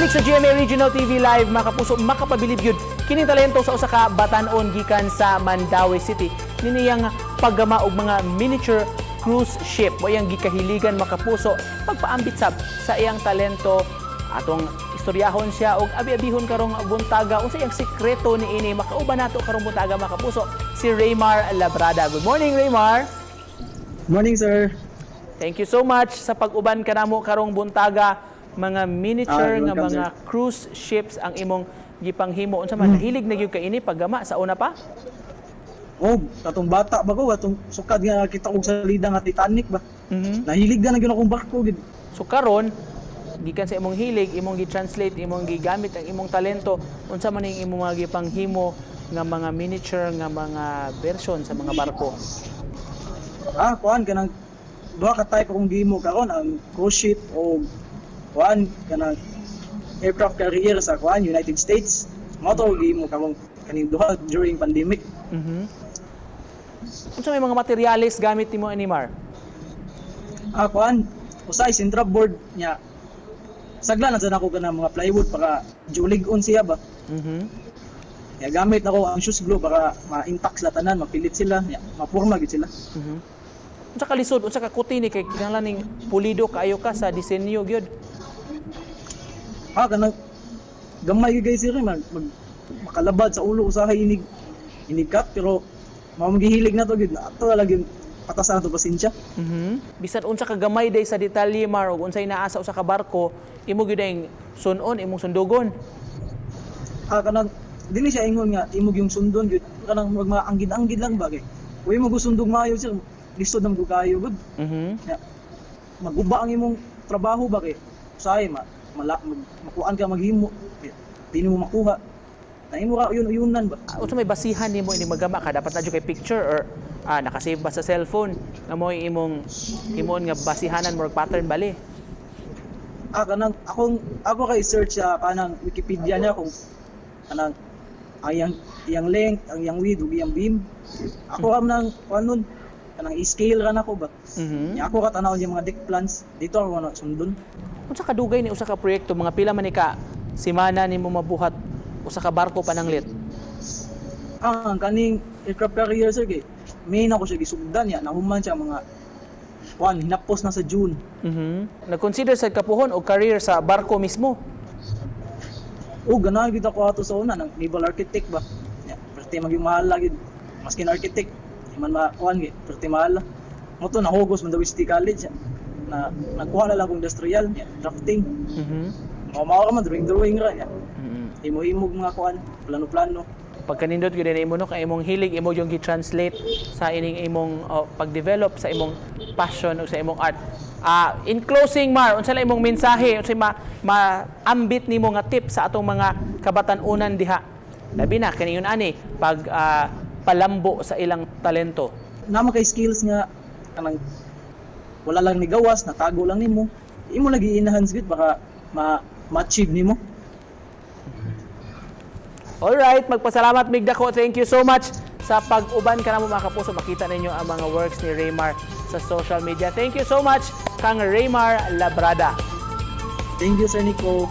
Balik sa GMA Regional TV Live, mga kapuso, makapabilib yun kining talento sa usa ka batan-on gikan sa Mandaue City. Niniyang paggama og mga miniature cruise ship. Wa iyang gikahiligan, mga kapuso, pagpaambit sab sa iyang talento. Atong istoryahon siya og abi-abihon karong buntaga unsa iyang sikreto niini. Makauban nato karong buntaga, mga kapuso, si Raymar Labrada. Good morning, Raymar. Morning, sir. Thank you so much sa pag-uban kanamo karong buntaga. Mga miniature Ah, nga welcome, mga cruise ships ang imong gipanghimo. Unsa man, nahilig na gyud ka ini paggama sa una pa? Oh, katong bata ba ko, katong sukad nga kita og salida nga Titanic ba. Nahilig na gyud akong barko gid. So karon, gikan sa imong hilig, imong gi-translate, imong gigamit ang imong talento. Unsa man ning imong mga gipanghimo nga mga miniature nga mga version sa mga barko? Ah, kuan, kanang duha ka type akong gihimo karon, ang cruise ship o kuan, kanang aircraft carrier sa kuan, United States. Mao to gihimo karon, kaning duha during pandemic. Unsa may mga materyales gamit nimo ani, Mar? Ah, kuan, usay sintra board nya. Sagla na sad ako kanang mga plywood para julig-on siya ba. Ya, gamit nako ang shoes glue para ma-intact sila tanan, mapilit sila, ya, mapurma gyud sila. Unsa ka lisod, unsa ka kuti ni kay kinahanglan ning pulido kaayo ka sa disenyo gyud? Ah, kanang gamay gyud guys sir, mag makalabad sa ulo usahay inig inig cut, pero mao gihilig na to gyud ato lagi patasan to pasensya. Bisan unsa ka gamay day sa detalye, Mar, ug unsay naa sa usa ka barko, imo gyud ang sun-on, imong sundugon. Ah, kanang dili siya ingon nga imo yung sundon gyud, kanang mag mga anggid-anggid lang ba kay uy mo sundog maayo sir, lisod nang kayo gud. Ya, maguba ang imong trabaho ba kay usahay ma mala, mag, makuan ka maghimo, di nimo makuha na imo ra uyun-uyunan ba. Ah, unsa may basihan nimo ini magama ka? Dapat na jud kay picture or nakasave ba sa cellphone nga mo imong himuon nga basihanan, more pattern bali? Ah, kanang akong ako kay search sa kanang Wikipedia niya kung kanang ang iyang iyang length, ang iyang width ug iyang beam. Ako ra nang kuan nun, kanang i-scale ra nako ba. Nya ako ra tan-awon yung mga deck plans dito ako na sundon. Unsa kadugay ni usa ka proyekto? Mga pila man ni ka semana nimo mabuhat usa ka barko pananglit? Ah, ang kaning aircraft carrier sir, kay May na ko siya gisugdan ya, nahuman siya mga kuan, hinapos na sa June. Nag-consider sa kapuhon og career sa barko mismo? O ganahan gid ako ato sa una ng naval architect ba. Ya, perti magyung mahal gid. Maskin architect, di man makuan gid, perti mahal. Mo to nahugos Mandaue City College ya. Na nagkuha na lang akong industrial ya, drafting. Mao mao ra man, drawing drawing ra ya. Himo-himog mga kuan, plano-plano. Pagkanindot gyud na imo no, kay imong hilig imo yung gi-translate sa ining imong, oh, pag-develop sa imong passion o sa imong art. Ah, in closing, Mar, unsa lang imong mensahe, unsay ma maambit nimo nga tip sa atong mga kabatan-unan diha? Labi na kani yun ani pag palambo sa ilang talento. Naa man kay skills nga kanang wala lang ni gawas, natago lang nimo. Imo lagi i-enhance gid baka ma ma-achieve nimo. Alright, magpasalamat mig dako. Thank you so much sa pag-uban ka namo, mga kapuso. Makita ninyo ang mga works ni Raymar sa social media. Thank you so much kang Raymar Labrada. Thank you, Sir Nico.